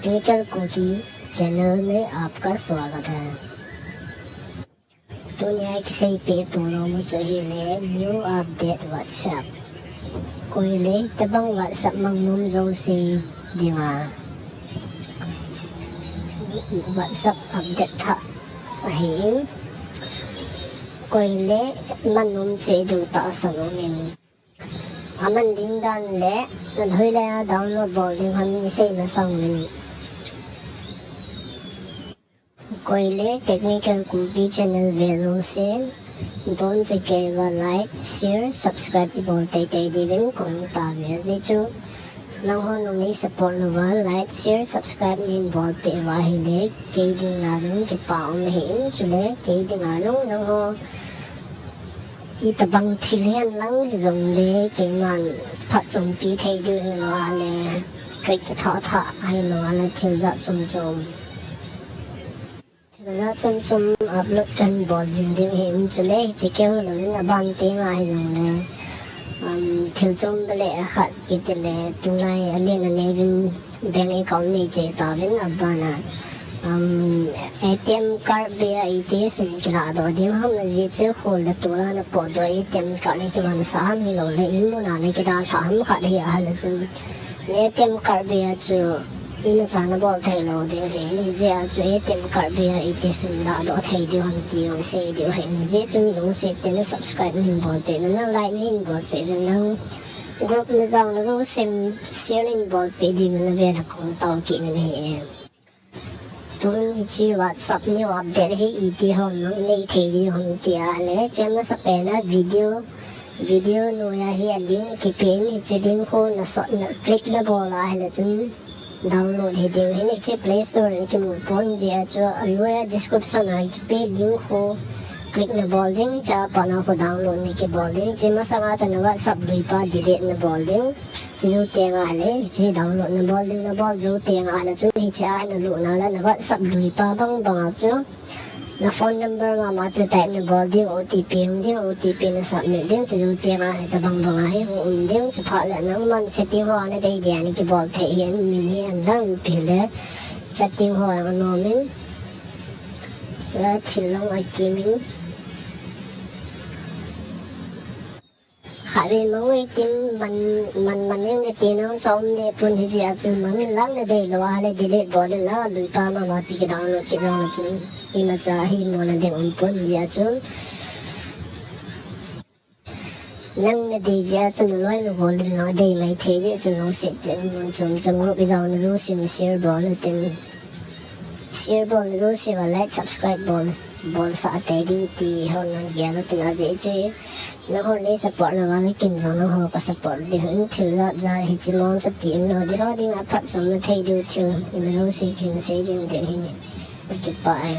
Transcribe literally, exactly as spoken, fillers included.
Technical Kuki channel में आपका स्वागत है। Tunia kisei peh tona mu chu ahile new update WhatsApp. Koile tabang WhatsApp mang nom jouse dinga WhatsApp update thah ahin. Koile man nom cheh diu tahsan umin. Aman ding dan le, nalhoi le a download bol ding ham isei na sang min. Koile Technical Kuki channel ve jouse, bon chekei uva like, share, subscribe ibol teitei diuvin kahung tao e. Ajeh chu nangho nangin nei support uva like, share, subscribe neihin bolpeh uva ahile kei dinga jong kipa um ahin, chule kei dinga jong nangho itabang thil hihen lang hijongle keiman phatchompi thei diu hilou a le, kei kathah thah ahilou a le thil jat chom chom, thil jat chom chom upload kahin bol jing diu ahin, chule hiche keu louvin aban tenga hijongle, um, thil chom beh le khat kitile tulai alen anei uvin bank account nei cheh tauvin abana, um, A T M card beiya iti sum kilahdoh ding ham, ajeh chu khol le tol a napotdoh A T M card nei kimansah ham, hiloule imun a nakidalhah ham khat hi ahile chun, na A T M card beiya chu imacha nabol theilou ding ahi, hijeh a chu A T M card beiya iti sum lahdoh thei diu ham ti jong sei diu ahi, hijeh chun lungset tah in subscribe neihin bolpeh uvin lang, like neihin bolpeh uvin lang, group na jaona jousen share neihin bolpeh diuvin avel a kahung tao kit in ahi e. Tun hiche WhatsApp new update hi iti hon nang nei thei diu ham ti ahile, hiche masapen a video, video noiya hi a link kipen, hiche link khu nasot na click nabol ahile chun download hiding ahin, hiche Play Store a kimu pon, hijeh a chu aloiya description a kipe link khu click nabol ding, chua pat na khu download nakibol ding. Hiche masanga chu na WhatsApp luipa delete nabol ding. Chujou tenga ahile hiche download nabol ding, nabol jou tenga ahile chun hiche a nalut na le na WhatsApp luipa bang banga chu na phone number mama chu type nabol ding, O T P hung ding, O T P na submit ding, chujou tenga ahile tabang banga hi hung um ding, chuphat le nangman setting ho a nadei dia nakibol thei ahin, min hi henlang ipi hile setting ho a anom in, la thil long akimin. Khatvei mong itin man, man, man jeng le tin hung chom deh pon, hijeh a chu man lang nadei lou ahile delete bol in lang, aluipa mama chu kidownload kit jongle chun imacha hi mona ding um pon, hijeh a chu nang nadei jeh a chu naloi nagol in lang adei mai thei jeh chun lungset tah in mun chom chom group ijaona jouse share bol utin, share bolna jouse uva like, subscribe bol, bolsah tei ding ti hon nang gel utin, ajeh chu nangho nei support na uva le ken jong nangho ka support diu ahin, thil jat jat hiche mong chu ti umlou ding, ho dinga phatchomna thei diu thil ima jouse kahin sei jing ding ahi. Kakipah e.